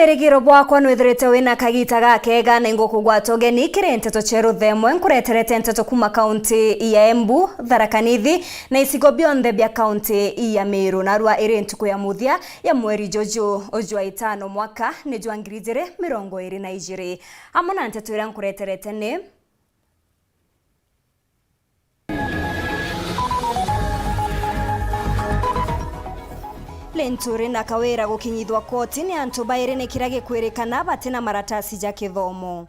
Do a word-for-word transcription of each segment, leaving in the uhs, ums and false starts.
Rigiro bwakwa nwithirite wina kagita gakega na ingukugwata ugeni kiri nteto cia ruthemwe. Nkureterete nteto kuma kaunti ya Embu, Tharaka Nithi na icigo bionthe bia kaunti ya Meru. Narua iri ntuku ya muthia ya mweri juju jwa itano mwaka ni jwa ngiri ijiri mirongo iri na ijiri. Amwe na nteto iria nkureterete ni: Linturi na Kawira gukinyithwa koti ni antu bairi ni kiria gikwirikana batina maratasi ja kithomo.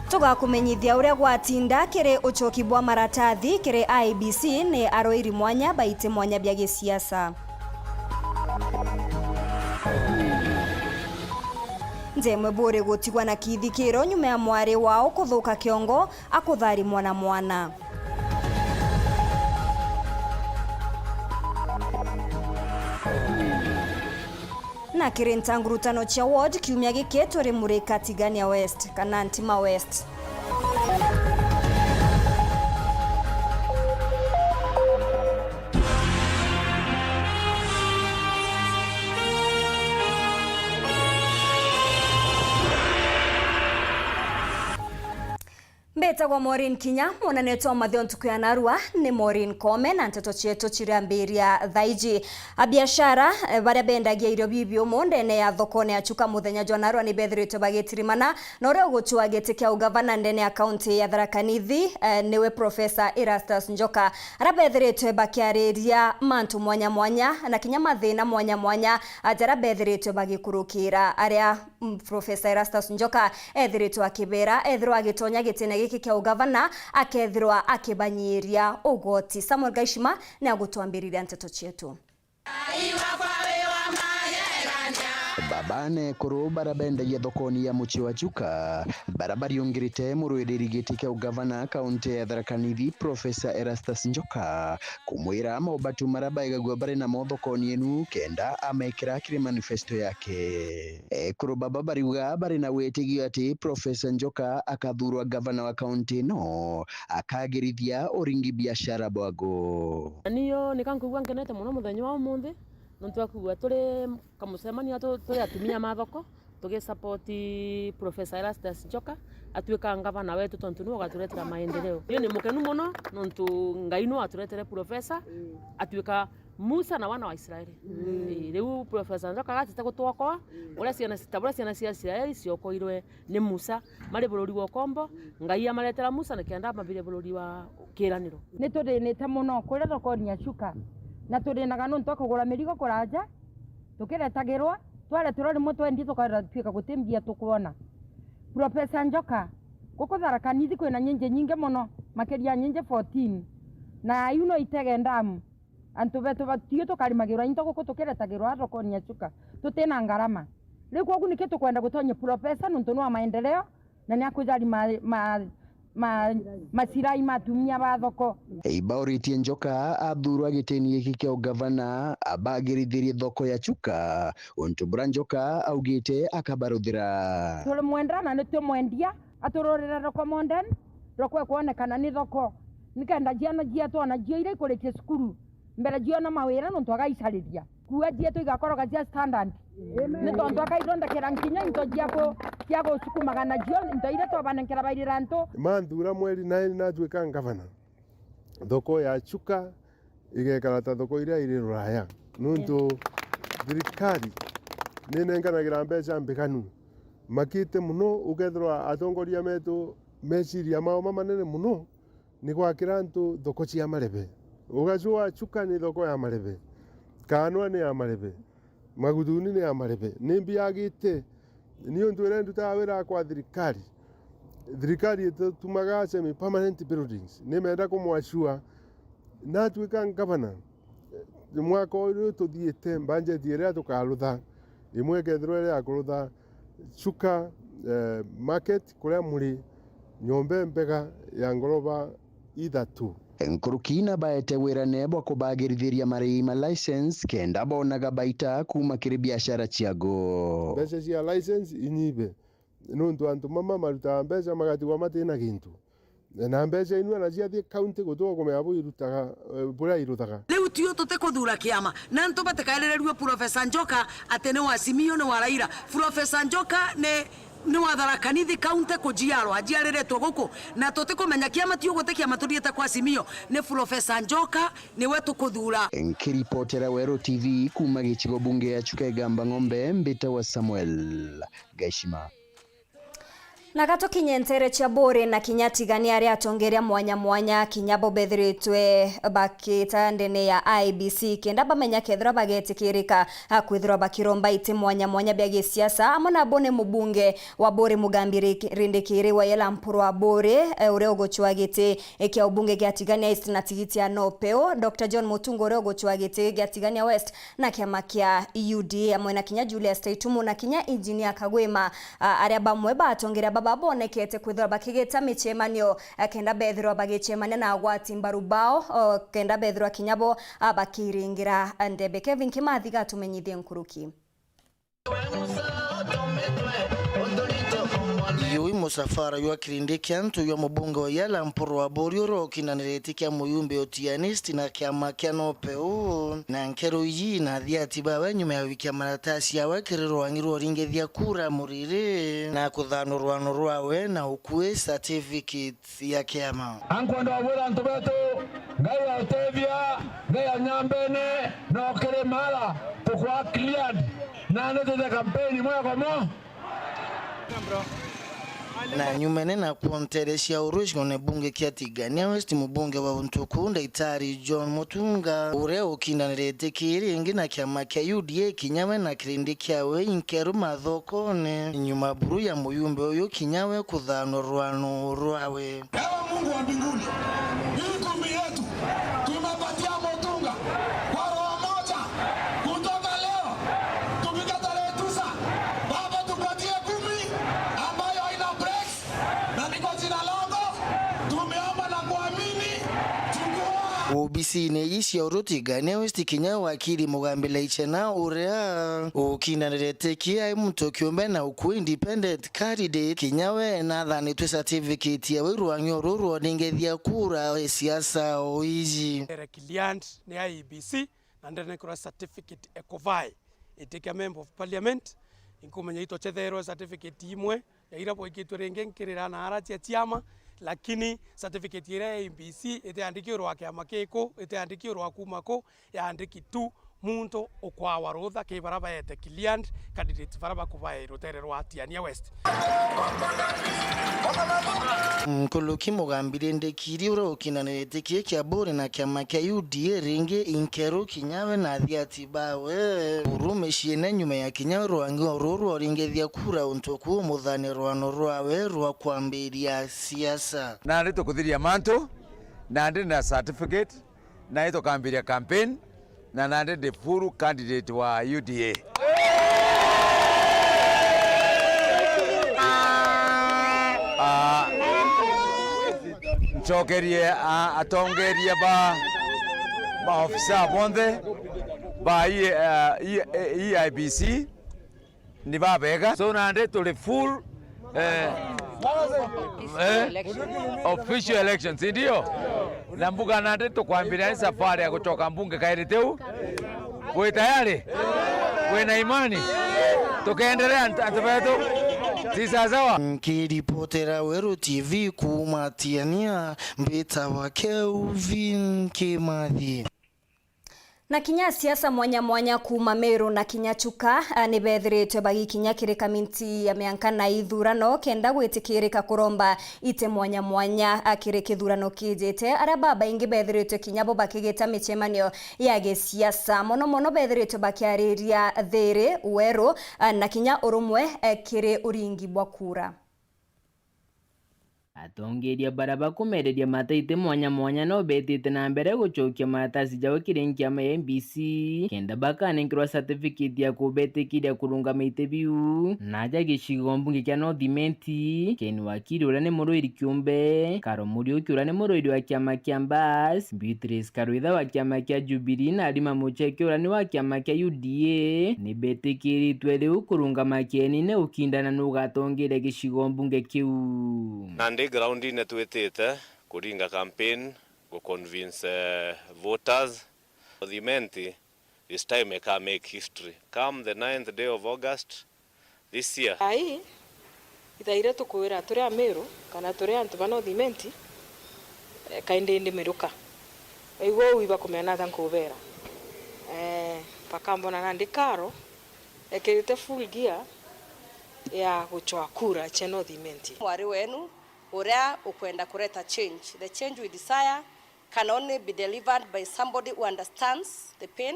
Tugakumenyithia uria gwatinda kiri ucoki bwa maratathi kiri I E B C ni aroiri mwanya baiti mwanya bia gisiasa. Njemwe Buri gutigwa na kithikiro nyuma ya mwari wao kuthuka kiongo akutharimwa na mwana. Na kiri ntangurutano cia ward kiumia giki turi Murika Tigania West kana Ntima West. Mbitagwa Maureen Kinya, mwonanio jwa mathio ntuku ya narua ni Maureen Koome, na nteto cietu cirambiria thaiji. Abiashara, eh, baria bendagia irio bibiumu ndene ya thokone ya Chuka muthenya jwa narua ni bethiritwe bagitirimana na uria ugucua giti kia ugavana ndene ya kaunti ya Tharaka Nithi, eh, niwe Professor Erastus Njoka. Aria bethiritwe bakiariria mantu mwanya mwanya na kinya mathina mwanya mwanya, ah, jaria bethiritwe bagikurukira, aria, mm, Professor Erastus Njoka ethiritwe akibera ethirwa agitonya gitine giki kia ugavana akethirwa akibanyiria ugoti. Samuel Gaishima ni agutwambiriria nteto cietu. Baba na ekuru baria bendagia thokoni ya mucii wa Chuka, baria bariungirite murwiriri giti kia ugavana kaunti ya Tharaka Nithi, Professor Erastus Njoka, kumwira maubatu maria baigagua bari namo thokoni enu kenda amekira kiri manifesto yake. Ekuru baba bariuga bari na witigio ati Professor Njoka akathurwa gavana wa kaunti ino, akagirithia uringi biashara bwago. Na niyo nika nkwigua nkenete mono muthenya wa umunthi, nontu wa kwigua turi kamucemanio tu-, turi atumia ma thoko, tugisapoti Professor Erastus Njoka atuika ngavana wetu, tontu niwe ugaturetera maendeleo. Niyo ni mukenu mono, nontu Ngai niwe waturetere Professor atuika Musa na wana wa Israeli. Mm. Ii, riu Professor Njoka agatite gutwokoa, mm, uria ciana ci-, ta buria ciana cia Israeli ciokoirwe ni Musa, mari bururi wa ukombo, mm, Ngai amaretera Musa nikenda amabire bururi wa kiraniro. Ni turinite mono kuria thokoni ya Chuka, na turinaga nontu wa kugura mirigo kuraja, tukiretagirwa, twareterwa rimwe twendia tukaratuika guti mbia tukwona. Professor Njoka, guku Tharaka Nithi kwina nyinji nyingi mono, makiria ya nyinji fourteen, na iu no itege ndamu. Antu betu batio tukarimagirwa into guku tukiretagirwa thokoni ya Chuka, tutina ngarama. Riu kwogu niki tukwenda gutonyia Professor nontu ni wa maendeleo na ni akujari ma, ma, ma, macirai ma atumia ba thoko. Ibauritie Njoka athurwa gitini giki kia ugavana abagirithirie thoko ya Chuka, untu buria Njoka augite akabaruthira. Turimwenda na nitumwendia, atururire thoko modern, thoko ikwonekana ni thoko, nikenda ciana cietu ona cio iria ikurikia cukuru mbere ciona mawira nontu agaicariria. Kuua cietu igakoroga cia standard. Amen. Ni tontu akaithondekera nkinya into cia ku-, cia gucukumaga nacio, into iria twabanenkera bairira antu. Manthura mweri nine natuika ngavana, thoko ya Chuka igekara ta thoko iria iri Ruraya. Nontu thirikari ninenganagira mbeca mbiganu. Makite mono, ukethirwa atongoria metu meciria mao mamanene mono, ni gwakira antu thoko cia marebe. Ugacua Chuka ni thoko ya marebe, Kanwa ni ya marebe, Magutuni ni ya marebe. Ni mbiagite, ni untu iria ndutaga wira kwa thirikari. Thirikari itutumaga semi permanent buildings. Ni menda kumwashua natuika ngavana, mwaka uyu tuthiite, mbanjeti iria tukarutha, imwe ikethirwa iri ya kurutha Chuka, eh, market kuria muri, nyomba imbega ya ngoroba ithatu. Nkuruki na baete wirane bwa kubagirithiria marii ma license kenda bonaga baita kuuma kiri biashara ciago. Mbeca cia license inyibe, nontu antu mama marutaga mbeca magatigwa matina gintu. Na mbeca inu ana ciathie county gutuga kumenya bu irutaga, eh, buria iruthaga. Riu tiu tutikuthura kiama, na antu batikairirirue Professor Njoka ati ni wa Simio, ni wa Raila. Professor Njoka ni, ni wa Tharaka Nithi County kujiarwa, ajiariritwe guku, na tutikumenya kiama tiu guti kiama tuthiite kwa Simio, ni Professor Njoka niwe tukuthura. Nkiripotera Weru T V kuuma gicigo bunge ya Chuka Igamba Ng'ombe, mbitawa Samuel Gashima. Na gatukinye nteere cia Buuri na kinya Tigania, aria atongeria mwanya mwanya kinya bo bethiritwe bakita ndene ya I E B C kenda bamenya kethirwa bagetikirika, a, kwithirwa bakiromba iti mwanya mwanya bia gisiasa, amwe nabo ni mubunge wa Buuri Mugambi Ri-, Rindikiri wa Yela Mpuru wa Buuri, e, uria ugucwa giti, e, kia ubunge gia Tigania East na tigiti ya Nopeu, Doctor John Mutunga uria ugucwa giti gia Tigania West na kiama kia U D A, amwe na kinya Julius Taitumu na kinya Engineer Kagwima, a, aria bamwe ba atongeria baba bonekete kwithirwa bakigita micemanio, a, kenda bethirwa bagicemania na agwati mbaru bao, o, kenda bethirwa kinya bo, a, bakiringira ndebe. Kevin Kimathi gatumenyithie nkuruki. Yui musafara jwa kirindi kia antu jwa mubunge wa Yala Mpuru wa Buuri uria ukindanirite kia muyumbe o Tigania East na kiama kia Nopeu, na nkero iji na athiati bawe nyuma ya gwikia maratasi yawe kiri rwangi rwa uringithia kura muriri na kuthanwa rwano rwawe na ukui certificate ya kiama. Ankwenda gwira antu betu, Ngai autethia, Ngai anyambene, no kiri mara tukwa cleared, na ni tuje kampeni mwega mo. Na nyumene na kuonterecia uru gicigone bunge kia Tigania West, mubunge wa Untuku, Ndaitari John Mutunga, uria ukindanirite kiri ringi na kiama kia U D A, kinya we na kirindi kiawe inkeru mathokone, nyuma buru ya muyumbe uyu kinya we kuthanwa rwano rwawe. Ewe Mungu wa mbinguni, hii kumi yetu tumepatia Mutunga kwa roho moja. Kutoka leo, tufika tarehe tisa, Baba, tupatie kumi ambayo haina breaks, na ni kwa jina lako tumeomba na kuamini. Chukua. Obisine iji cia urutigania West kinya wakiri Mugambi Laichena uria ukindanirite ki ai muntu kiumbe na ukui independent candidate, kinya we nathanitwe certificate ya wirwang'io ruru rwa uringithia kura e siasa o iji. Ere cleared ni I E B C, na ndene kura certificate Ekovai itikia member of parliament. Inkumenya itochetherwe certificate imwe ya iria bwaikitwe ringi nkirira na ara cia ciama, lakini certificate iria ya I E B C itiandiki urwa kiama kiku, itiandiki urwa kuma ku, yaandiki tu muntu ukwawa rutha ki bara baete cleared candidate bara bakubae rutere rwa Tigania West. Nkuluki Mugambi Rindikiri uria ukindanirite kii kia Buuri na kiama kia U D A ringi inkeru kinya we na athiati bawe. Uru miciine nyuma ya kinya rwangi o ruru rwa uringithia kura untu kuu muthane rwano rwawe rwa kwambiria siasa. Nandi tukuthiria mantu, nandi na certificate, na itukambiria campaign, na nandi ndi full candidate wa U D A. Ah, ncokerie, ah, atongeria ba, ba ofisa bonthe ba E-, ah, E-, E I B C, ni babega. So nandi turi full, eh, eh, official elections, ndio? Na mbuga nandi tukwambiria ni safari ya gucoka mbunge kairi tiu. Wi tayari? Wina imani? Tukenderea, antu, antu betu? Ti sawasawa? Nkiripotera Weru T V kuuma Tigania, mbitawa Kelvin Kimathi. Na kinya asiasa mwanya mwanya kuuma Meru na kinya Chuka, a, ni bethiritwe bagikinya kiri kamiti ya mianka na ithurano kenda gwitikirika kuromba ite mwanya mwanya, a, kiri kithurano kijite, aria babaingi bethiritwe kinya bo bakigita micemanio ya gisiasa. Mono mono bethiritwe bakiariria thiri, weru, a, na kinya urumwe, e, kiri uringi bwa kura. Atongeria bara bakumereria mata ite mwanya mwanya no betite na mbere gucokia maratasi jao kiri nkiama ya M B C, kenda bakanenkerwa certificate ya kubetikiria kurungama ite biu. Na aja gicigo mbunge kia North Imenti, Ken Wakiri uria ni murwiri kiumbe, Karo Muriuki uria ni murwiri wa kiama kia Mbas, Beatrice Karwitha wa kiama kia Jubilee na Rima Mucheke uria ni wa kiama kia U D A, ni betikiritwe riu kurungama kienine ukindana nu ugatongeria gicigo mbunge kiu. Na Ii ground-ine twitite kuringa campaign, gu convince, eh, voters. North Imenti this time ika make history. Come the ninth day of August this year. Ai, ithaa iria tukwira turi Amiru, kana turi antu ba North Imenti, eh, kaindi ndi miruka. Waigua uu ibakumenya nata nkubera. Eh, bakambona nandi karo, ekirite full gear ya gucwa kura cia North Imenti. Mwari wenu uria ukwenda kureta change. The change we desire can only be delivered by somebody who understands the pain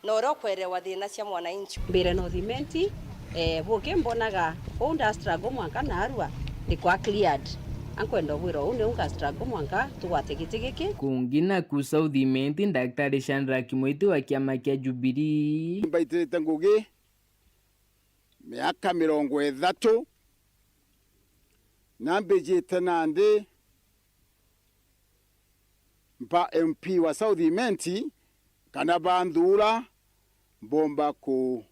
na uria ukwerewa thina cia mwananchi. Mbire North Imenti, eh, buki mbonaga uu nda struggle mwanka narua, ndikwa cleared. Ankwenda ubwira uu niu nga struggle mwanka tugwate giti giki. Kungi naku South Imenti, Daktari Shadrack Mwiti wa kiama kia Jubilee. Mbaitirite ngugi miaka mirongo ithatu, na mbijite nandi mba M P wa South Imenti, kana banthura mbomba ku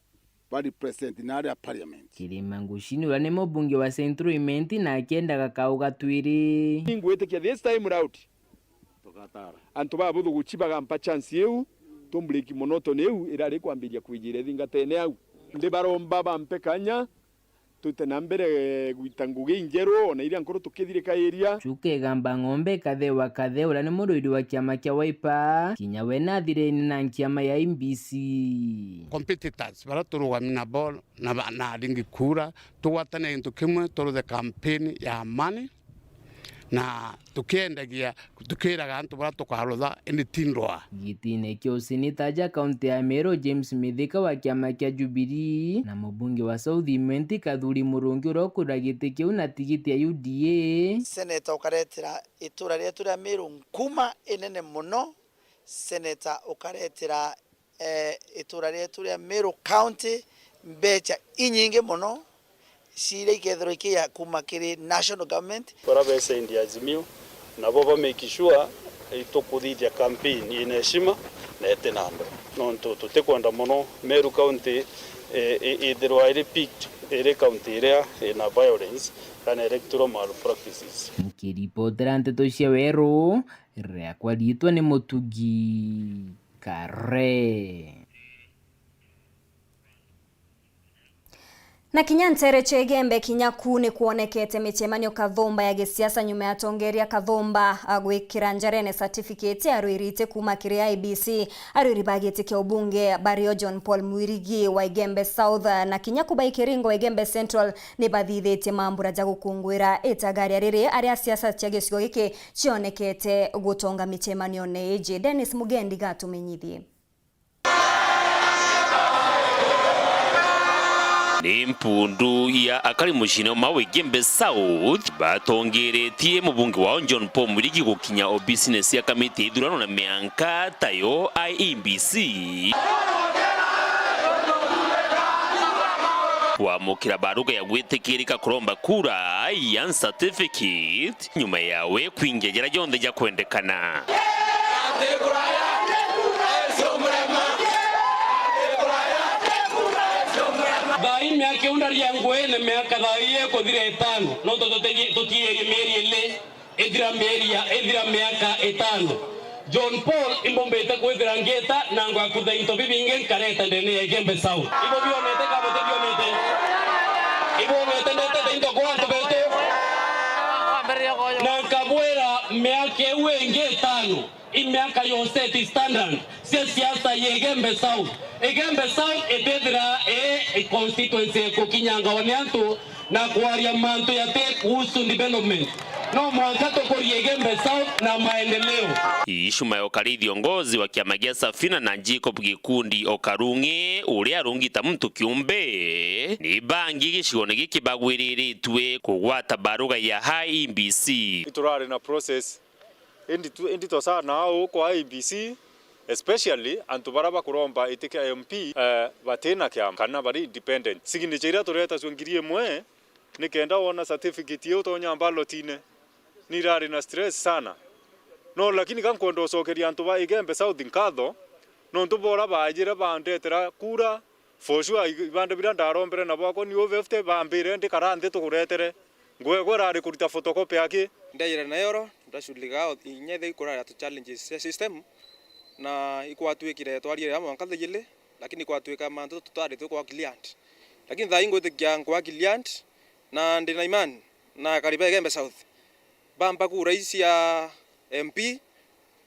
ba represent na aria parliament. Kirima Ngucini uria ni mubunge wa Central Imenti na akiendaga kauga twiri. Ingwitikia this time round, antu babuthu guchibaga mpa chance iu, tumbreak monotony iu irari kwambiria kwijira ithingatene au. Ndibaromba bampe kanya, twite na mbere gwita ngugi injeru, ona iria nkuru tukithirikairia. Chuka Igamba Ng'ombe, Katheu wa Katheu, uria ni murwiri wa kiama kia Wiper, kinya we nathirene na nkiama ya I E B C. Competitors baria turugami nabo na ba-, na aringi kura, tugwatane gintu kimwe, turuthe campaign ya amani, na tukiendagia, tukiraga antu baria tukarutha, indi ti ndwaa. Gitine kia useneta ja kaunti ya Meru, James Mithika wa kiama kia Jubilee, na mubunge wa South Imenti Kathuri Murungi uria ukwira giti kiu na tigiti ya U D A. Seneta ukaretera itura rietu ria Meru nkuma inene mono. Seneta ukaretera eh, itura rietu ria Meru County mbecha inyingi mono, ciria ikethirwa ikiya kuma kiri national government. Baria besaindi Azimio, nabo ba make sure itukuthithia campaign ina heshima na itina ndwaa. Nontu tutikwenda mono Meru County, eh, i-, ithirwa iri picked iri county iria ina violence kana electoral malpractices. Nkiripotera nteto cia Weru, riakwa riitwa ni Mutugi Kare. Na kinya nteere cia Igembe kinya ku ni kwonekete micemanio kathumba ya gisiasa nyuma ya atongeria kathumba a gwikira njarene certificate ya rwirite kuuma kiri I E B C. Arwiri ba giti kia ubunge bario John Paul Mwirigi wa Igembe South na kinya ku ba Ikiringo wa Igembe Central ni bathithitie mambura ja gukunguira itagaria riri aria siasa cia gicigo giki cionekete gutonga micemanione iji. Dennis Mugendi gatumenyithie. Ni mpundu ya akari muciine ma Igembe South batongeretie mubunge wao John Paul Mwirigi gukinya obisine cia kamiti ya ithurano na mianka tayo I E B C kwamukira baruga ya gwitikirika kuromba kura ya certificate. Nyuma yawe kwingia jaria jonthe jakwendekana. Thaa ii miaka iu ndaria nguene miaka thaa ii ikuthira itano, nontu tutigi-, tutiirie mieri ili ithira mieri ya, ithira miaka itano. John Paul imbumbite kwithira ngiita na ngwakutha into bibingi nkareta ndene ya Igembe South. Ibo bionete ka butibionete? Ibwonete ndetete into kwa antu betu? Na nkabwira miaka iu ingi itano, i miaka ya set standard cia siasa ya Igembe South. Igembe South itithira i constituency ya kukinyangwa ni antu na kwaria mantu yati kuhusu development. No mwanka tukurie Igembe South na maendeleo. Ishuma ya ukarithia uongozi wa kiama gia Safina na Jacob Gikundi o Karung'i, uria arungi ta muntu kiumbe, ni bangi gicigone giki bagwiriritue kugwata baruga ya I E B C. Iturari na process Indi tu-, indi tosaa nao kwa I E B C, especially antu baria bakuromba iti kia M P, eh, batina kiama kana bari independent. Signature iria turetacua ngiri imwe, nikenda wona certificate iu utonya ballotine. Ni irari na stress sana. No, lakini ka nkwenda ucokeria antu ba Igembe South nkatho, nontu bora baajire bandetera kura, for sure, i-, ibanda biria ndarombere nabo akwa ni over fifty, bambire ndikara nthi tukuretere. Nguo igwe irari kurita photocopy aki? Ndaire na yoro, ndashughulika inya ithe ikurari atu challenges cia system, na ikwatwikire twarire amwe mwanka thaa ijiri, lakini kwatwika mantu tutari twi kwa client. Lakini thaa ii ngwitikia nkwa client, na ndi na imani na akari ba Igembe South bampa kura ii cia M P,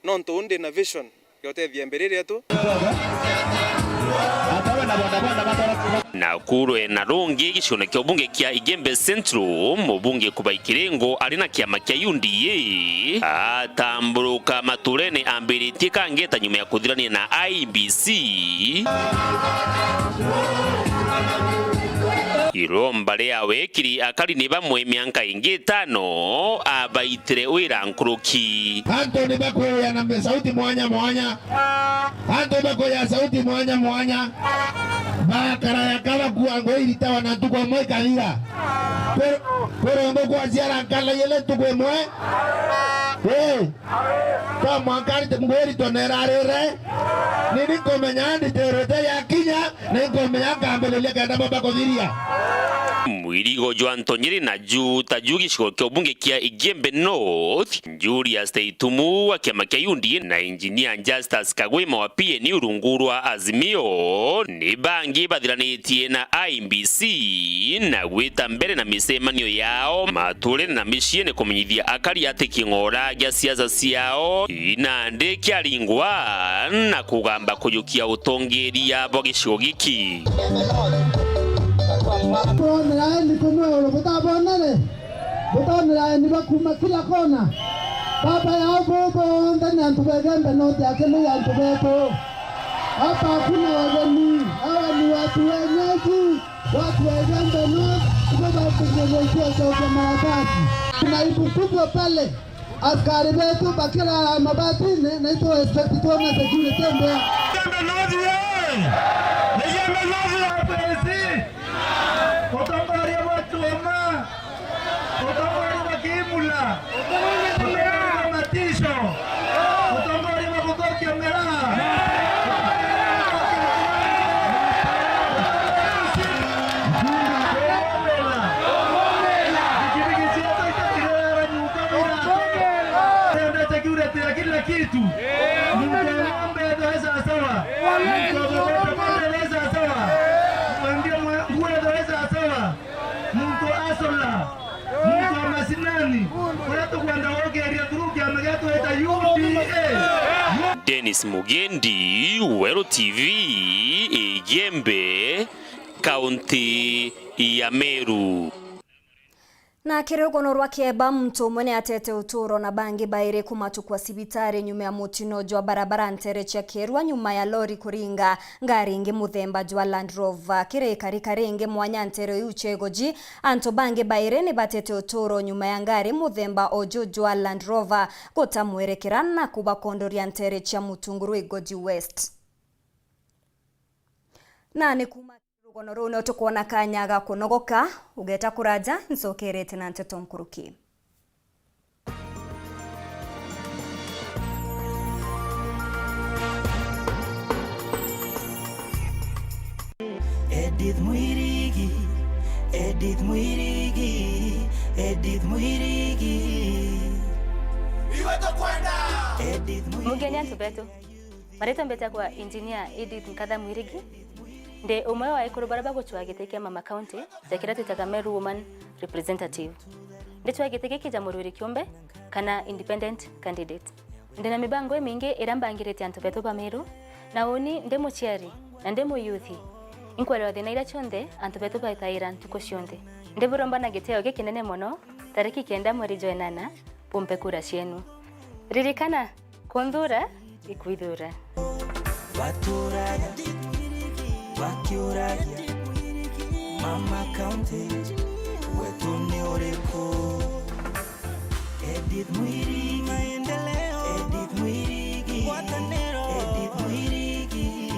nontu uu ndi na vision ya utethia mbiriri yetu. Nakuru na rungi gicione kia ubunge kia Igembe Central, mubunge Kubai Kiringo ari na kiama kia U D A atamburuka maturene ambiritie kangeta nyuma ya kuthirania na I E B C. Iromba ria wekiri akari ni bamwe mianka ingi itano abaitire wira nkuruki. Antu ni bakwiyana sauti mwanya mwanya. Antu bakuya sauti mwanya mwanya. Bakaraya kaba kuangwa iritawa na ntuku imwe ikathira. Kwe-, kwiromba kwaciara nkala yele ntuku imwe. Ii. Kwa mwanka arite mgwiri tonera arire. Nini nkomenya nditerete yakinya. Ninkomenya nkambiriria kenda baba kuthiria. Mwirigo jwa ntonyiri na juu ta juu gicigo kia ubunge kia Igembe North, Julius Teitumu wa kiama kia U D A na Engineer Justus Kagwima wa P N U rungu rwa Azimio ni bangi bathiranitie na I E B C na gwita mbere na micemanio yao maturene na miciene kumenyithia akari ati king'ora gia siasa ciao inandi kiaringwa na kugamba kujukia utongeria bwa gicigo giki. Turonera ni kumwe uru butabonere, butonera ni bakuma kila kona. Baba yao bo bonthe ni antu ba Igembe North, ake ni antu betu. Hapa hakuna wageni, hawa ni watu wenyeji. Watu wa Igembe North, tuko kuchoka maratasi. Kuna aibu kubwa pale. Askari wetu bakira mabatini, na itu respect tuone security mbea. Igembe North ye! Igembe North ye! Polisi! Utongoria bwa chuma! Utongoria bwa kiimula! Utongoria bwa matisho! Utongoria bwa guthokia miraa! Pikipiki cietu itakirera nyuka bira. Tenda security ya kila kitu. Mtu wa ng'ombe ndio sawa sawa. Mtu wa bodaboda ndio sawa sawa. Mwambie mwe-, nguo ndio sawa sawa. Muntu asola, muntu wa macinani, uria tukwenda wogeria through kiama gia twita U D A. Dennis Mugendi, Weru T V, Igembe, kaunti ya Meru. Na kiri rugono rwa Kieba, muntu umwe ni atete uturo na bangi bairi kumatukwa cibitari nyuma ya mutino jwa barabara ntere cia Kerwa nyuma ya lori kuringa ngari ingi muthemba jwa Land Rover. Kiri karika ringi mwanya ntere iu cia Igoji, antu bangi bairi ni batete uturo nyuma ya ngari muthemba o ju jwa Land Rover guta mwerekera na kubakondoria ntere cia Mutunguru Igoji West. Na ni kuma rugono ruu no tukwona kanya ga kunogoka, ugeta kuraja, ncokerete na nteto nkuruki. Edith Mwirigi, Edith Mwirigi, Edith Mwirigi. Edith Mwirigi. Mugeni antu betu. Maritwa mbetagwa Engineer Edith Nkatha Mwirigi. Ndi umwe wa ekuru baria bagucwaa giti kia Mama County, ja kiria twitaga Meru Woman Representative. Ndicwaa giti giki ja murwiri kiumbe, kana independent candidate. Ndi na mibango imingi iria mbangirite antu betu ba Meru, na uni ndi muciari, na ndi muyuthi. Inkwelewa thina iria cionthe antu betu baitaira ntuku cionthe. Ndiburomba na gitio gikinene mono, tariki kenda mweri jwa inana, bumpe kura cienu. Ririkana, kunthura ikwithura. Baturaga bakiuragia, Mama County, wetu ni uriku? Edith Mwirigi, maendeleo. Edith Mwirigi, ngwataniro. Edith Mwirigi.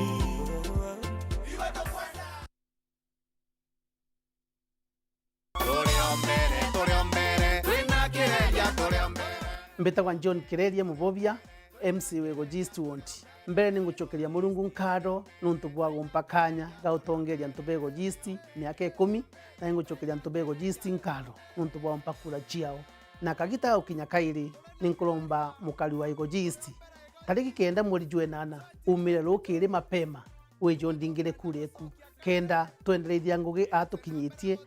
Turi o mbere, turi o mbere, twina Kireria, turi o mbere. Mbitagwa John Kireria Mubobia. M C wa Igoji East Ward. Mbere ni ngucokeria Murungu nkatho nuntu bwa gumpa kanya ga utongeria antu ba Igoji East miaka ikumi, na ni ngucokeria antu ba Igoji East nkatho nuntu bwa gumpa kura ciao. Na kagita ga gukinya kairi, ni nkuromba mukari wa Igoji East, tariki kenda mweri jwa inana, umire rukiri mapema, wije undingire kura eku, kenda twendereithia ngugi aa tukinyitie,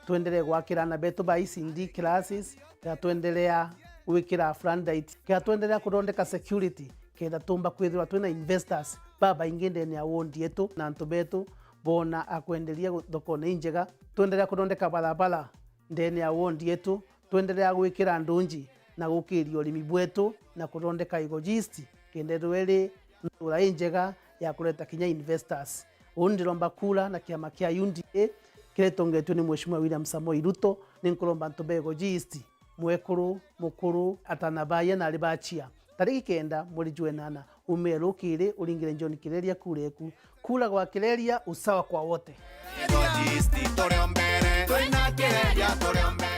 twenderee gwakira aana betu ba E C D classes, kenda twenderea gwikira floodlight, kenda twenderea kuthondeka security, kenda tumba kwithirwa twina investors babaingi ndene ya ward yetu, na antu betu boona akwenderia gu-, thokone injega, twenderea kuthondeka barabara ndene ya ward yetu, twenderea gwikira ndunji na gukiria urimi bwetu na kuthondeka Igoji East, kenda ithirwa iri ntura injega ya kureta kinya investors. Uu ndiromba kura na kiama kia U D A kiria gitongetue ni Mheshimiwa William Samoei Ruto, ni nkuromba antu ba Igoji East, mwekuru, mukuru, atana baye na ari bachia, tariki kenda mweri jwa inana, umire rukiri uringire John Kireria kura eku. Kura gwa Kireria, usawa kwa wote. Igoji East turi o mbere, twina Kireria turi o mbere.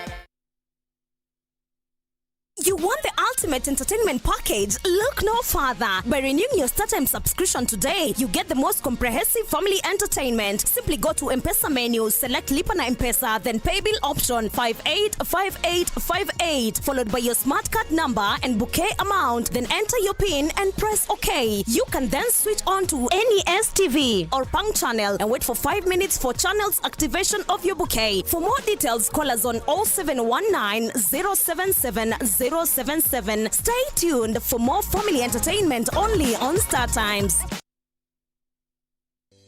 You want the ultimate entertainment package? Look no further. By renewing your StarTimes subscription today, you get the most comprehensive family entertainment. Simply go to M-Pesa menu, select Lipa na M-Pesa, then pay bill option five eight five eight five eight, followed by your smart card number and bouquet amount. Then enter your pin and press OK. You can then switch on to any S T V or Pang channel and wait for five minutes for channels activation of your bouquet. For more details, call us on oh seven one nine, zero seven seven, zero seven seven. Stay tuned for more family entertainment only on StarTimes.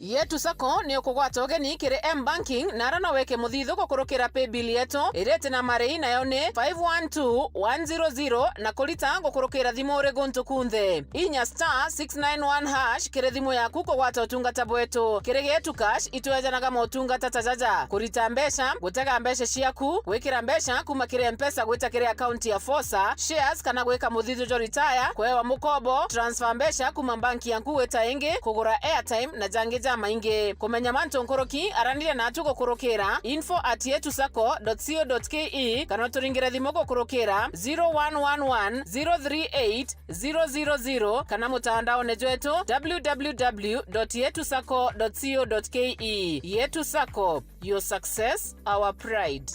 Yetu Sacco ni ukugwata ugeni kiri M-Banking, na ara no wike muthithu gukurukira paybill yetu iria iti na marei, nayo ni five one two one zero zero, na kurita gukurukira thimu uri guntu kunthe. Inya star six nine one hash kiri thimu yaku kugwata utungata bwetu. Kiri Getu Cash, itwejanaga motungata ta jaja: kurita mbeca, gutega mbeca ciaku, gwikira mbeca kuma kiri M-Pesa gwita kiri akaunti ya Fosa, shares, kana gwika muthithu jwa retire, kwewa mukobo, transfer mbeca kuma banki yaku gwita ingi, kugura airtime na jangi jamaingi. Kumenya mantu nkuruki, araniria natu gukurukira info at yetu sacco dot co dot ke, kana uturingire thimu gukurukira zero one one one, zero three eight, zero zero zero, kana mutandaone jwetu w w w dot yetu sacco dot co dot ke. Yetu Sacco, your success, our pride.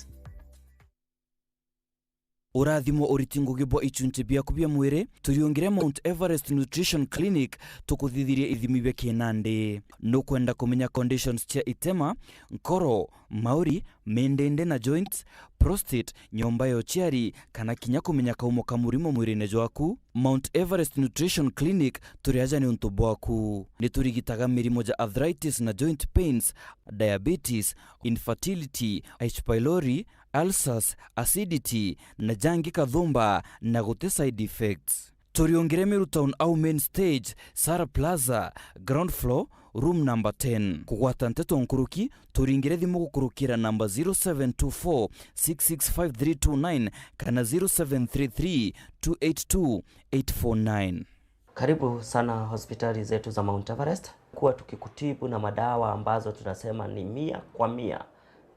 Urathimwo uriti ngugi bwa ichunchi biaku bia mwiri, turiungire Mount Everest Nutrition Clinic, tukuthithirie ithimi bia kinandi. Nukwenda kumenya conditions cia itema, nkoro, mauri, mindindi na joints, prostate, nyomba ya uciari, kana kinya kumenya kaumo ka murimo mwirine jwaku? Mount Everest Nutrition Clinic turi aja niuntu bwaku. Niturigitaga mirimo ja arthritis na joint pains, diabetes, infertility, H. pylori, ulcers, acidity, na jangi kathumba, na guti side effects. Turiungire Meru Town au main stage, Sara Plaza, ground floor, room number ten. Kugwata nteto nkuruki, turingire thimu gukurukira namba zero seven two four six six five three two nine kana zero seven three three two eight two eight four nine. Karibu sana hospitali zetu za Mount Everest. Kuwa tukikutibu na madawa ambazo tunasema ni mia kwa mia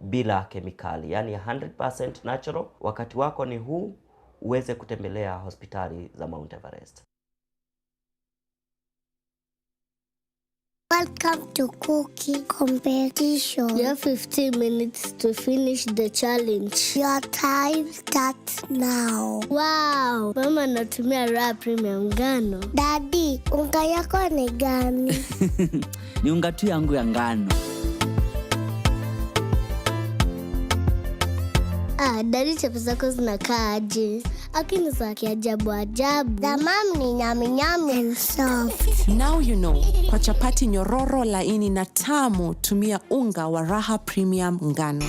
bila kemikali, yani hundred percent natural. Wakati wako ni huu, uweze kutembelea hospitali za Mount Everest. Welcome to cooking competition. You have fifteen minutes to finish the challenge. Your time starts now. Wow! Mama anatumia Raha Premium ngano. Daddy, unga yako ni gani? Ni unga tu yangu ya ngano. Ah, Daddy, chapo zako zinakaa aje? Lakini za kiajabu ajabu. The mom ni nyami nyami and soft. Now you know. Kwa chapati nyororo, laini na tamu, tumia unga wa Raha Premium ngano.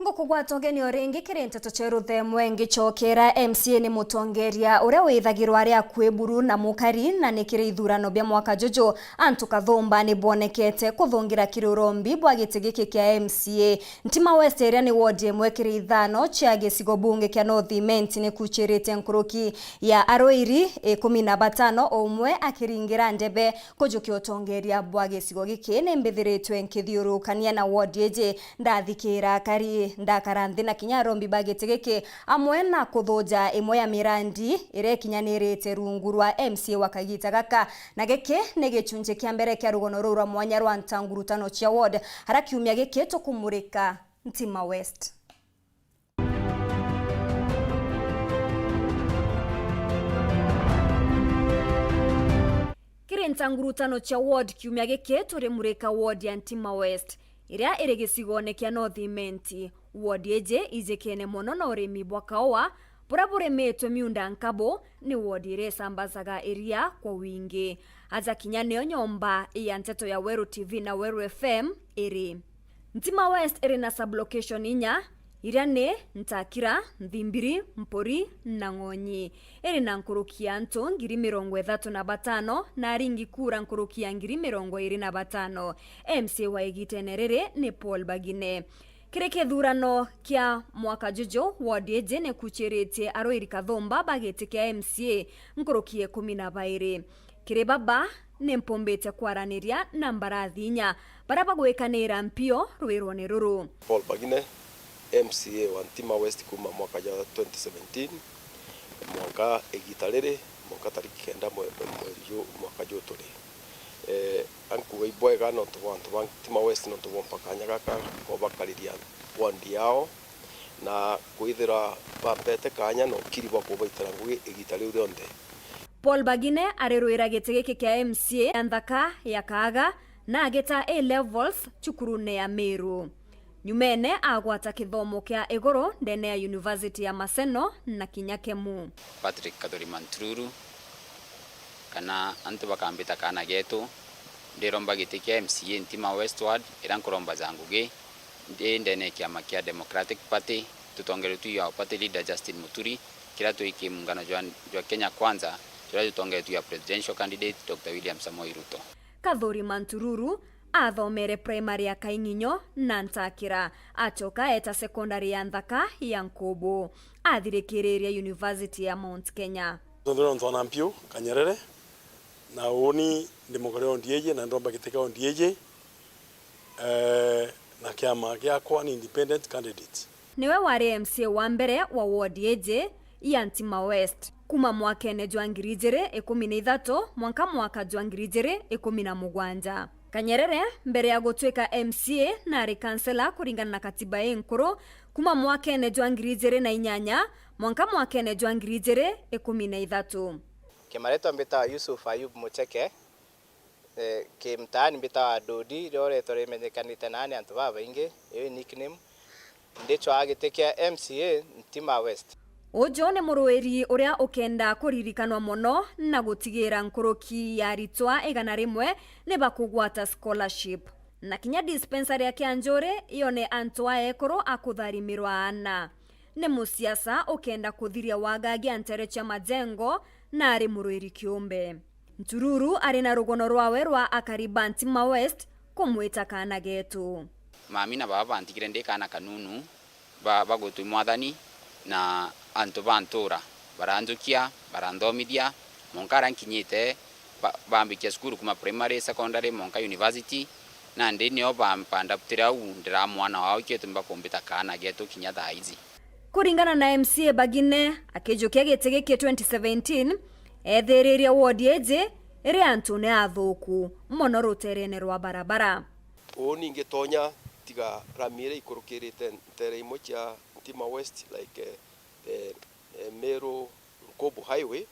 Nguku Gwata ugeni o ringi kiri nteto cia ruthemwe ngicokera, M C A ni mutongeria uria withagirwa ari akui buru na mukari, na ni kiri ithurano bia mwaka juju, antu kathumba ni bwonekete kuthungira kiri urombi bwa giti giki kia M C A. Ntima West, iria ni ward imwe kiri ithano cia gicigo bunge kia North Imenti, ni kuchirite nkuruki ya aruiri ikumi na batano, o umwe akiringira ndebe kujukia utongeria bwa gicigo giki. Ni mbithiritwe nkithiurukania na ward iji, ndathikira akari, ndakara nthi na kinya arombi ba giti giki, amwe na kuthuja imwe ya mirandi iria ikinyanirite rungu rwa M C A wa kagita gaka. Na giki ni gichunji kia mbere kia rugono ruu rwa mwanya rwa ntangurutano cia ward, aria kiumia giki tukumurika Ntima West. Kiri ntangurutano cia ward kiumia giki, turimurika ward ya Ntima West, iria iri gicigone kia North Imenti. Ward iji ijikene mono na urimi bwa kaua, buria burimitwe miunda nkabu. Ni ward iria isambazaga iria kwa wingi. Aja kinya niyo nyomba ya nteto ya Weru T V na Weru F M iri. Ntima West iri na sub-location inya, iria ni Ntakira, Nthimbiri, Mpuri na Ng'onyi. Iri na nkuruki ya antu ngiri mirongo ithatu na batano na aringi kura nkuruki ya ngiri mirongo iri na batano. M C A wa igitene riri ni Paul Bagine. Kiri kithurano kia mwaka juju, ward iji ni kuchiritie aruiri kathumba ba giti kia M C A nkuruki ya ikumi na bairi. Kiri baba, ni mpumbite kwaraniria na mbarathi inya baria bagwikanira mpio rwirone ruru. Paul Bagine, M C A wa Ntima West kuuma mwaka jwa twenty seventeen mwanka igita riri, mwanka tariki kenda mwe-, mweri ju-, mwaka ju turi. Eh, ankuga ibwega nontu bwa antu ba Ntima West nontu bwompa kanya gaka ko bakariria ward yao na kwithira bampete kanya na ukiri bwa kubaitira ngugi igita riu rionthe. Paul Bagine arirwira giti giki kia M C A ya nthaka ya Kaaga na agita A levels cukurune ya Meru. Nyumene agwata kithomo kia iguru ndene ya University ya Maseno na kinya Kemu. Patrick Kathuri Mantururu, kana antu bakambita kaana getu, ndiromba giti kia M C A Ntima West Ward, iria nkuromba ja ngugi, ndi ndene ya kiama kia Democratic Party, tutongeretwe i our party leader Justin Muturi, kiria twi kimungano jwa, jwa Kenya Kwanza, turia tutongeretwe i our presidential candidate Doctor William Samoei Ruto. Kathuri Mantururu athomere primary ya Kaing'inyo na Ntakira, acoka eeta secondary ya nthaka ya Nkubu, athirikiriria University ya Mount Kenya. Nontu nontu wana mpio Kanyerere, na uuni ndi mukoria wa O D A J na ndiromba giti kia O D A J, eh, na kiama giakwa ni independent candidate. Niwe wari M C A wa mbere wa ward iji ya Ntima West, kuma mwakene jwa ngiri ijiri ikumi na ithatu mwanka mwaka jwa ngiri ijiri ikumi na mugwanja. Kanyerere, mbere ya gutwika M C A, nari kansela kuringana na katiba inkuru, kuma mwakene jwa ngiri ijiri na inyanya mwanka mwakene jwa ngiri ijiri ikumi na ithatu. Kimaritwa mbitawa Yusuf Ayub Mucheke. Eh, kimtaani mbitawa Dodi, rio riitwa rimenyekanite naa ni antu babaingi, iyo i nickname. Ndicwaa giti kia M C A Ntima West. Uju ni muruiri uria ukenda kuririkanwa mono na gutigira nkuruki ya aritwa igana rimwe ni bakugwata scholarship. Na kinya dispensary ya Kianjuri yone antu a ekuru a kutharimirwa aana. Ni musiasa ukenda kuthiria wagagia ntere cia majengo na ari muruiri kiumbe. Ntururu ari na rugono rwawe rwa akari ba Ntima West kumwita kaana getu. Mami na baba bantigire ndi kaana kanunu, ba-, bagwitwa i mwathani, na antu ba ntura baranjukia, baranthomithia, mwanka aria nkinyite, ba-, bambikia cukuru kuma primary, secondary, mwanka university, nandi nio ba-, bandaptire au ndiraa mwana wao, ikio itumi bakumbita kaana getu kinya thaa iji. Kuringana na M C A Bagine, akijukia giti giki twenty seventeen, ethiririe ward iji iri antune athuku mono ruterene rwa barabara. Uu ningi tonya tiga rami iria ikurukirite ntere imwe cia Ntima West, like, eh, eh, eh, Meru Nkubu Highway,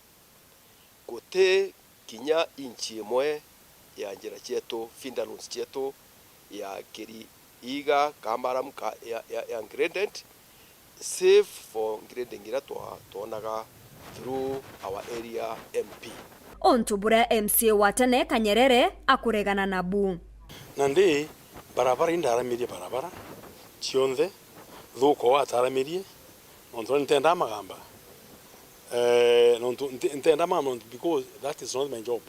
guti kinya inchi imwe ya njira cietu, feeder roads cietu ya Kiriiga, Kamaramu, ka, ya, ya, ya graded, save for grading iria twa-, twonaga through our area M P. Untu buria M C A wa tene Kanyerere akuregana nabu. Nandi barabara indaramirie barabara cionthe, Thuko ataramirie, nontu ni ntenda magamba. Eh, nontu nte-, ntenda magamba nontu because that is not my job.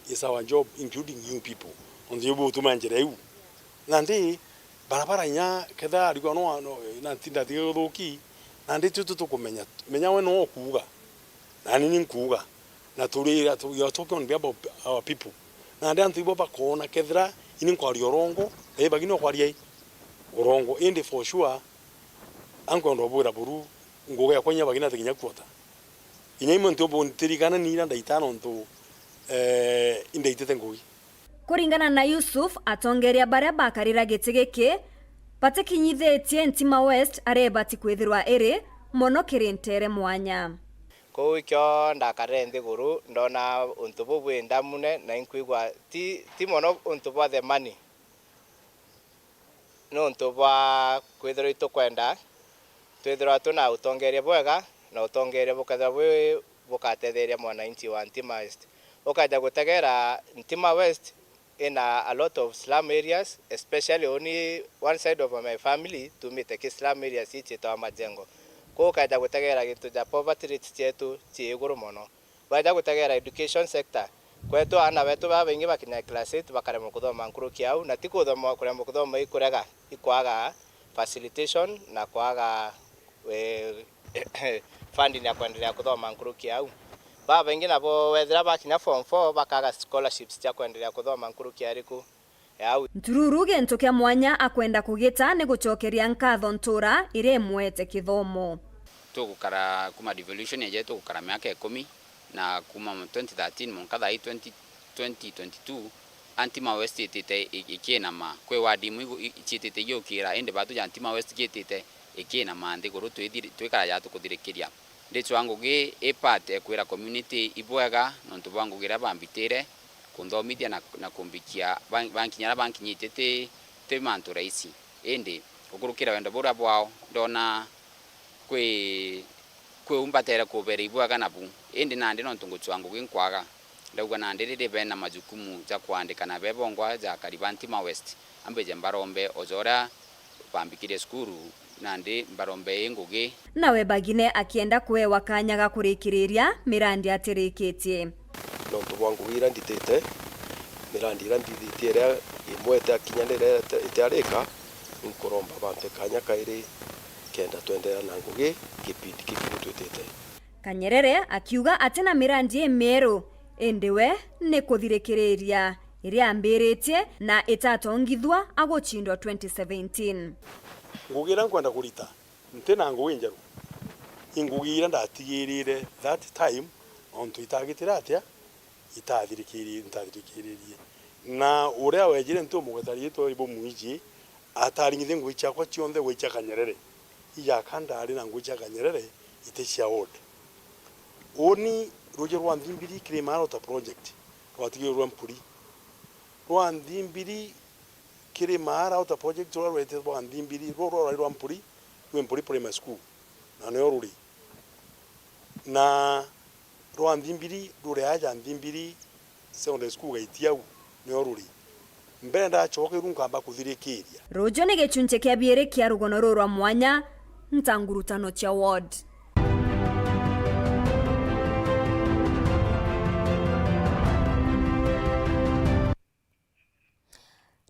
It's our job, including you people. Nontu ibu butuma njira iu. Nandi, barabara inya kethira arigwa no, no, na ntinda tiga guthuki, nandi tio tutukumenya. Menya we no ukuuga. Nani ni nkuuga. Na turira, tu-, we are talking on behalf of our people. Nandi antu ibo bakoona kethira ini nkwaria urongo, na ibagi no kwaria i urongo. Indi for sure, ankwenda ubwira buru, ngugi yakwa inya bagi na tiginya kuota. Inya imwe ntiubu ntirigana ni ira ndaita nontu, eh, indaitite ngugi. Kuringana na Yusuf, atongeria baria bakarira giti giki batikinyithitie Ntima West aria ibati kwithirwa iri mono kiri ntere mwanya. Kuu ikio ndakarire nthiguru, ndona untu buu bwi ndamune, na inkwigua ti, ti mono untu bwa the money. Ni untu bwa kwithirwa itukwenda twithirwa twina utongeria bwega, na utongeria bukethirwa bwi bukatetheria mwananchi wa Ntima West. Ukaja gutegera Ntima West ina a lot of slum areas, especially uni one side of my family tumite ki slum areas ii ciitagwa Majengo. Kuu ukaja gutegera gintu ja poverty rate cietu cii iguru mono. Baja gutegera education sector, kwetu aana betu babaingi bakinya class eight bakaremwa kuthoma nkuruki au, na ti kuthoma kuremwa kuthoma ikurega, ikwaga facilitation na kwaga, eh, funding ya kwendelea kuthoma nkuruki au. Babaingi nabo wethira bakinya form four bakaga scholarships cia kwendelea kuthoma nkuruki ariku. Yau. Ntururu gintu kia mwanya akwenda kugita ni gucokeria nkatho ntura iria imwete kithomo. Tugukara kuma devolution eje, tugukara miaka ikumi, na kuma twenty thirteen mwanka thaa ii twenty, twenty twenty-two, a Ntima West itite i-, ikiinama. Kwi ward imwe igu-, i-, ciitite igiukira, indi batu ja Ntima West kiitite ikiinama nthiguru, twithiri-, twikara ja tukuthirikiria. Ndicwa ngugi i part e kwira community ibwega nontu bwa ngugi iria bambitire kunthomithia na, na kumbikia ban-, bankinya aria bankinyitie ti, ti mantu rahisi. Indi gukurukira wendo buria bwao, ndona kwi, kwi umbatere kubera ibwega nabu. Indi nandi nontu ngucwa ngugi nkwaga, ndauga nandi riri bena majukumu ja kwandika na bebongwa ja akari ba Ntima West, ambije mbarombe o ja uria bambikirie cukuru, nandi mbarombe ii ngugi. Nawe Bagine akienda kuewa kanya ga kurikiriria mirandi atirikitie. Nontu bwa ngugi iria nditite, mirandi iria nthithitie iria imwe itakinya ni iria ite-, itiarika, nkuromba bampe kanya kairi kenda twenderea na ngugi kipindi kiki twitite. Kanyerere akiuga atina mirandi imieru, indi we ni kuthirikiriria iria ambiritie na itatongithua agucindwa twenty seventeen. Ngugi iria nkwenda kurita, ntina ngugi njeru. I ngugi iria ndatigirire that time, nontu itagitire atia, itathirikiri-, ntathirikiririe. Na uria wejire ntu mugeta riitwa Ibumwiji, ataringithie ngugi ciakwa cionthe gwicha Kanyerere. Ijaka ndari na ngugi cia Kanyerere iti cia ward. Uni ruji rwa Nthimbiri Kirimaara Outer Project rwatigirwe rwa Mpuri. Rwa Nthimbiri Kirimaara Outer Project ruria rwete rwa Nthimbiri, ruo rwa rwari rwa Mpuri, rwi Mpuri Primary School, na nio ruri. Na rwa Nthimbiri ruri aja Nthimbiri Secondary School gaitia au, nio ruri. Mbere ndacoka iru nkamba kuthirikiria. Ruju ni gichunchi kia biiri kia rugono ruu rwa mwanya, ntangurutano cia ward.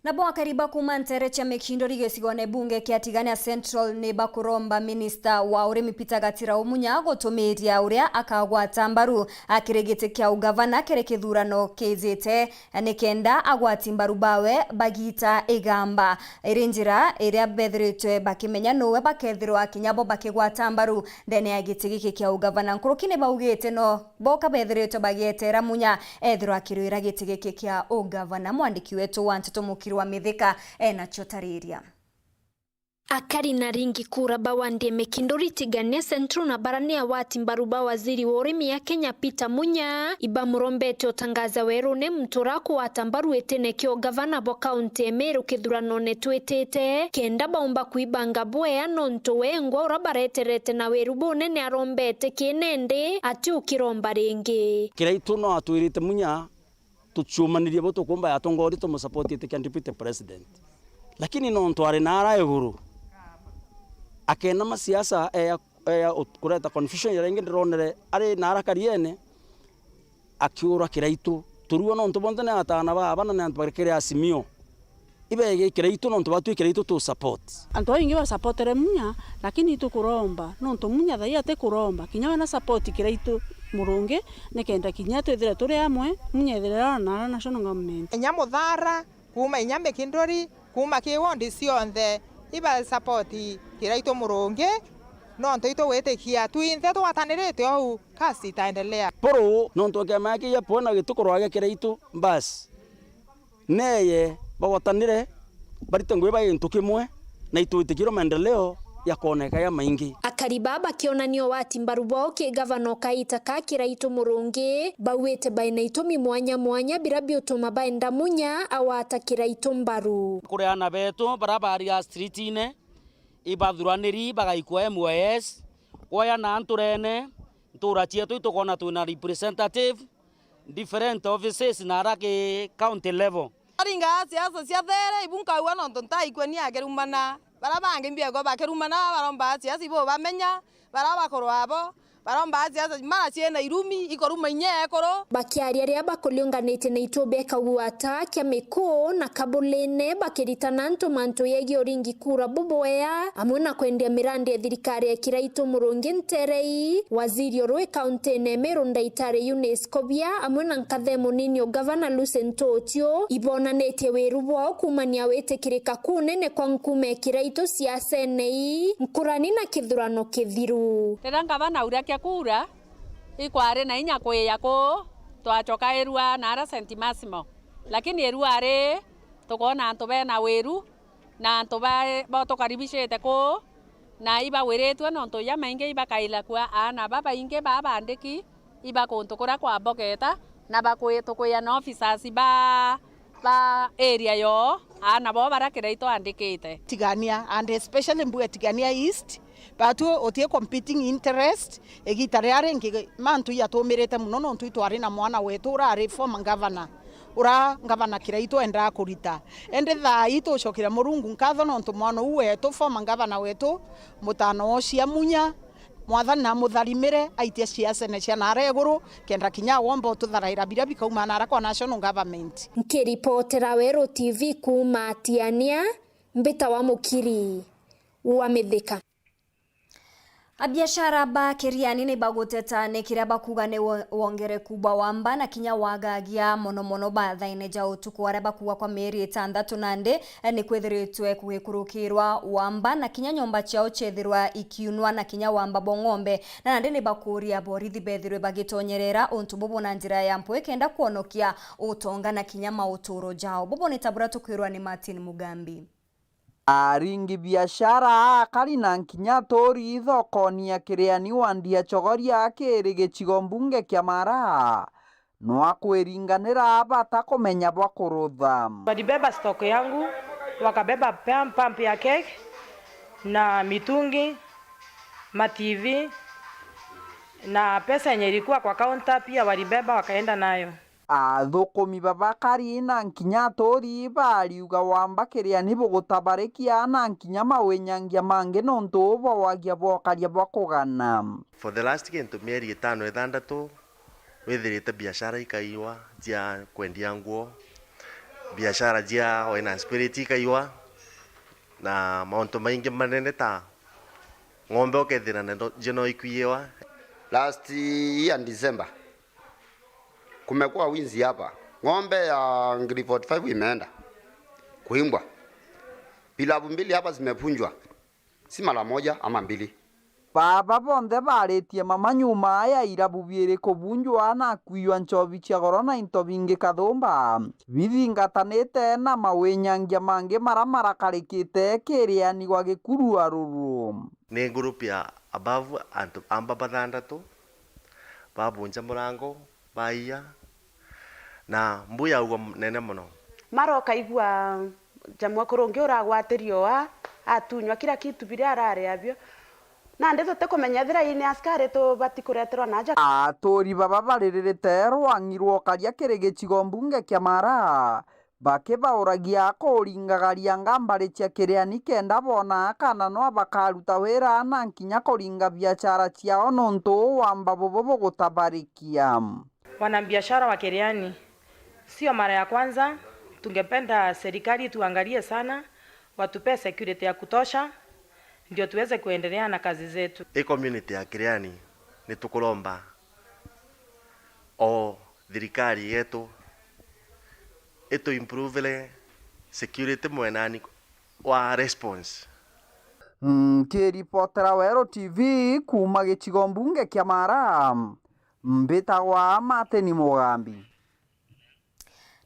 Nabo akari ba kuuma nteere cia Mikinduri gicigone bunge kia Tigania Central ni bakuromba minista wa urimi Peter Gatirau Munya gutumiiria uria akagwata mbaru akiri giti kia ugavana kiri kithurano kijite, nikenda agwati mbaru bawe bagiita igamba. Iri njira iria bethiritwe bakimenya nuwe bakethirwa kinya bo bakigwata mbaru ndene ya giti giki kia ugavana. Nkuruki ni baugite no boka bethiritwe bagieteera Munya ethirwa akirwira giti giki kia ugavana. Mwandiki wetu wa nteto Mukiri wa Mithika enacio tariria. Akari na ringi kura ba wandi ya Mikinduri Tigania Central na bara ni agwati mbaru ba waziri wa urimi ya Kenya Peter Munya ibamurombete utangaza werune muntu urakugwata mbaru itine kia ugavana bwa kaunti ya Meru kithuranone twitite, kenda baumba kwibanga bwea nontu wengwa ura bareterete na wiru bunene arombete kinende ati ukiromba ringi. Kiraitu no atwirite Munya tuciumanirie bo tukumba yatongoria tumusapoti itikia deputy president. Lakini nontu ari naara iguru, Akeenama siasa, eya, eya ut-, kureta confusion iria ingi ndironere ari na ara Kariene, akiura Kiraitu. Turuo nontu bonthe ni ataana ba aba na ni antu bakiri Azimio. Ibege Kiraitu nontu batwi Kiraitu tu support. Antu baingi basapotere Munya, lakini itukuromba, nontu Munya thai atikuromba, kinya wena support Kiraitu Murungi, nikenda kinya twithire turi amwe, Munya ethire ara na ara national government. Inya Muthara, kuuma inya Mikinduri, kuuma ki wondi cionthe, iba support Kiraitu Murungi, nontu itugwitikia twinthe tugwatanirite ou, kasi itaendelea. Puru, nontu kiama giki gia Pwena gitukurwa gia Kiraitu, basi. Neye bagwatanire, barite ngugi ba gintu kimwe, na itwitikirwe maendeleo jakooneka ja maingi. Akari baa bakionania ugwati mbaru bwao ki gavana o kaita ka Kiraitu Murungi, bauite baina itumi mwanya mwanya bira biutuma baenda Munya agwata Kiraitu mbaru. Kuri aana betu bara bari a street-ine, ibathuraniri bagaikua M Y S, kwaya na nturene, ntura cietu itukoona twina representative, different offices na ara ki county level. Aringa siasa cia there, ibu nkaua nontu ntaikua ni akirumana. Bara bangi mbiegwa bakirumana, baromba siasa ibo bamenya, bara bakorwa abo, baromba siasa mara ciena irumi, ikoruma inya ekuru. Bakiaria riria bakuriunganitie na itubi kagwata kia Miku na Kabulene, bakiritana antu mantu yegii uringi kura bubwea, amwe na kwendia mirandi ya thirikari ya Kiraitu Murungi nterei, waziri o rwi kauntine Meru Ndaitari Eunice Kobia, amwe na nkathe munini o gavana Lucy Ntuutiu, ibonanitie wiru bwao kuumania witikirika kunene kwa nkume Kiraitu siasene ii, nkurani na kithurano kithiru. Riria ngavana aurakia kura, ikwari na inya kwiya kuu, twachokairua na ara Saint Massimo. Lakini irua ri, tukoona antu bena wiru, na antu ba, bo tukaribicite kuu, na ibawiritue nontu jamaingi ibakaila kua aana babaingi baa baandiki iba kuntu kuria kwambogeta, na bakwi-, tukwia na officers ba, ba area yoo, aana boo baria Kiraitu aandikite. Tigania, and especially mbuge Tigania East, batu utie competing interest, igita riria ringi mantu ijatumirite muno nontu itwari na mwana wetu urari former governor. Ura ngavana Kiraitu endaa kurita. Indi thaa ii tucokeria Murungu nkatho nontu mwana uu wetu, former ngavana wetu, mutano wocia Munya, Mwathani na amutharimire, aitie ciasene cia naara iguru, kenda kinya agomba ututharaira biria bikauma naara kwa national government. Nkiripotera Weru T V kuuma Tiania, mbita wa Mukiri wa Mithika. Abiashara ba Kiriani ni baguteta ni kiria bakuga ni wo-, wongereku bwa wamba na kinya wagagia mono mono ba thaine ja utuku, aria bakuga kwa mieri itantatu nandi, eh, ni kwithiritwe kugikurukirwa wamba na kinya nyomba ciao ciethirwa ikiunwa na kinya wamba bwa ng'ombe, na nandi ni bakuria borithi bethirwe bagitonyerera untu bubu na njira ya mpwi kenda kwonokia utonga na kinya mauturo jao. Bubu ni ta buria tukwirwa ni Martin Mugambi. Aringi biashara, akari na nkinya aturi thokoni ya Kiriani wandi ya Chogoria kiri gicigo mbunge kia Mara, nwa kwiringanira bata kumenya bwa kurutha. Walibeba stock yangu, wakabeba pam-, pump ya keg na mitungi, ma T V na pesa yenye ilikuwa kwa counter pia walibeba wakaenda nayo. Athukumi baba kari na nkinya aturi bariuga wamba Kiriani bugutabarikia na nkinya mawinyangia mangi nontu bwa wagia bwa ukaria bwa kugana. For the last kintu mieri itano ithandatu, withirite biashara ikaiwa cia kwendia nguo, biashara cia wine and spirit ikaiwa, na mauntu maingi manene ta ng'ombe ukethira nacio no ikwiiwa. Last year December, kumekuwa wizi hapa. Ng'ombe ya ngiri forty five imeenda kuimbwa. Pilabu mbili hapa zimevunjwa. Si mara moja ama mbili. Baba bonthe baritie mama nyuma ya irabu biiri kubunjwa na kwiywa nchobi cia goro na into bingi kathumba, bithingatanite na mawinyangia mangi mara marakarikite Kiriani gwa Gikuru Aruru. Ni group ya above antu amba bathandatu, babunja murango, baiya, na mbu yaugwa nene mono. Mara ukaigua ja mwekuru ungi uragwatirio aa, atunywa kila kitu biria arari abio. Nandi tutikumenya ethira ii ni askari tubati kureterwa na aja. Aturi baba bariririte rwang'i rwa ukaria kiri gicigo mbunge kia Mara, bakibauragia kuringagaria ngambari cia Kiriani kenda boona kana no bakaruta wira na nkinya kuringa biachara ciao nontu wa mbabu bubu gutabarikia. Wanabiashara wa Kiriani, sio mara ya kwanza, tungependa serikali tuangalie sana, watupee security ya kutosha, ndio tuweze kuendelea na kazi zetu. I community ya Kiriani ni tukuromba o thirikari yetu itu improvele security mwenani wa response. Nkiripotera Weru T V kuuma gicigo mbunge kia Mara, mbitagwa Martin Mugambi.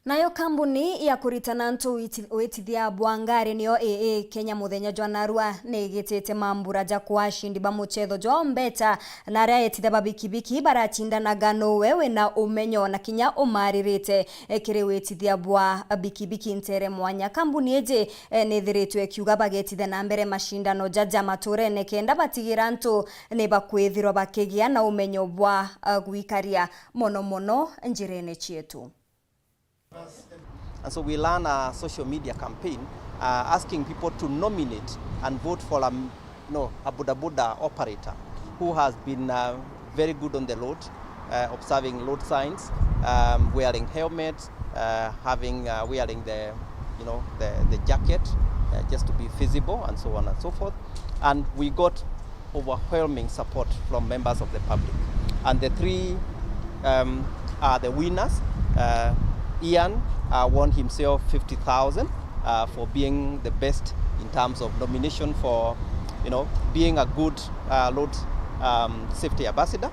Nayo kambuni ya kuritana antu witi-, witithia bwa ngari niyo A A Kenya muthenya jwa narua ni igitite mambura ja kwa ashindi ba muchetho jwa mbeta na aria etithia ba bikibiki baracindanaga nuwe wina umenyo na kinya umaririte, eh, kiri witithia bwa bikibiki ntere mwanya. Kambuni iji, eh, ni ithiritwe ikiuga bagetithia na mbere mashindano jaja maturene kenda batigira antu ni bakwithirwa bakigia na umenyo bwa, eh, gwikaria mono mono njirene cietu. And so we ran a social media campaign, uh, asking people to nominate and vote for a, m-, no, a bodaboda operator who has been, uh, very good on the road, uh, observing road signs, um, wearing helmets, uh, having, uh, wearing the, you know, the, the jacket, uh, just to be visible and so on and so forth. And we got overwhelming support from members of the public. And the three, um, are the winners. Uh, Ian, uh, won himself fifty thousand, uh, for being the best in terms of nomination for, you know, being a good, uh, road, um, safety ambassador.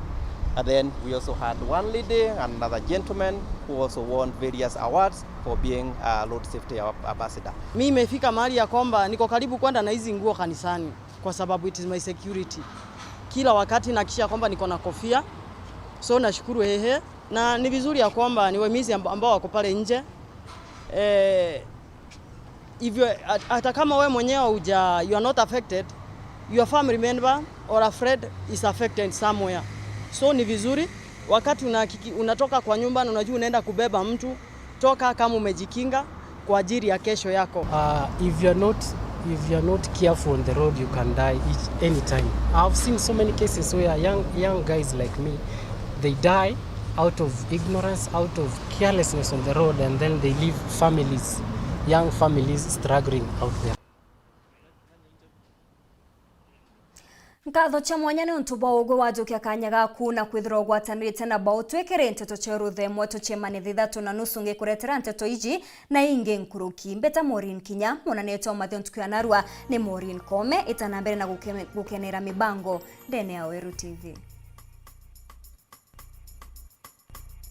And then we also had one lady and another gentleman who also won various awards for being a road safety ab-, ambassador. Mi imefika mahali ya kwamba niko karibu kwenda na hizi nguo kanisani kwa sababu it is my security. Kila wakati nahakikisha kwamba niko na kofia. So nashukuru hehe. Na ni vizuri ya kwamba ni wahimizi amba-, ambao wako pale nje. Eh, hivyo hat-, hata kama wewe mwenyewe huja, you are not affected, your family member or a friend is affected somewhere. So ni vizuri wakati unahakiki-, unatoka kwa nyumba na unajua unaenda kubeba mtu, toka kama umejikinga kwa ajili ya kesho yako. Uh, if you're not, if you're not careful on the road, you can die each, anytime. I've seen so many cases where young, young guys like me, they die out of ignorance, out of carelessness on the road, and then they leave families, young families struggling out there. Nkatho cia mwanya ni untu bwa ugwe wajukia kanya gaku na kwithirwa ugwatanirite na bo. Twikire nteto cia ruthemwe tuciemane thaa ithatu na nusu ngikuretera nteto iji na ingi nkuruki. Mbeta Maureen Kinya, munanetwa mathio ntuku ya narua ni Maureen Kome. Ita na mbere na guke-, gukenera mibango ndene ya Weru T V.